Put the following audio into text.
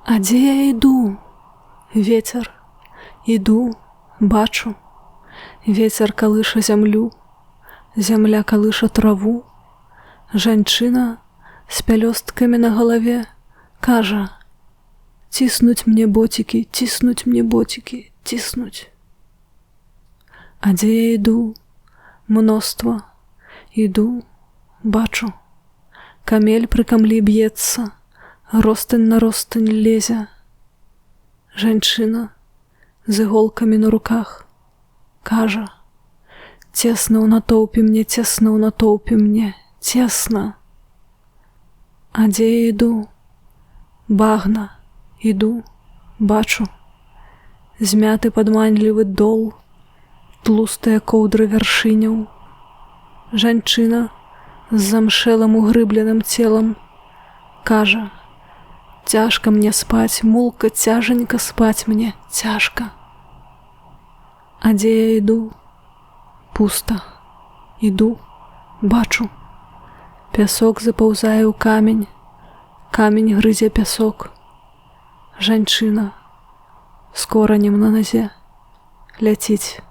А дзе я іду? Вецер, іду, бачу. Вецер калыша зямлю, зямля калыша траву. Жанчына з пялёсткамі на галаве кажа: ціснуць мне боцікі, ціснуць мне боцікі, ціснуць. А дзе я іду? Мноства, іду, бачу. Камель пры камлі б'ецца, ростань на ростань лезе. Жанчына з іголкамі на руках кажа: цесна ў натоўпе мне, цесна ў натоўпе мне, цесна. А дзе я іду? Багна, іду, бачу. Змяты падманлівы дол, тлустыя коўдры вяршыняў. Жанчына з замшэлым угрыбленым целам кажа: цяжка мне спаць, мулка, цяжанька спаць мне, цяжка. А дзе я іду? Пуста. Іду, бачу. Пясок запаўзае ў камень, камень грызе пясок. Жанчына з коранем на назе ляціць.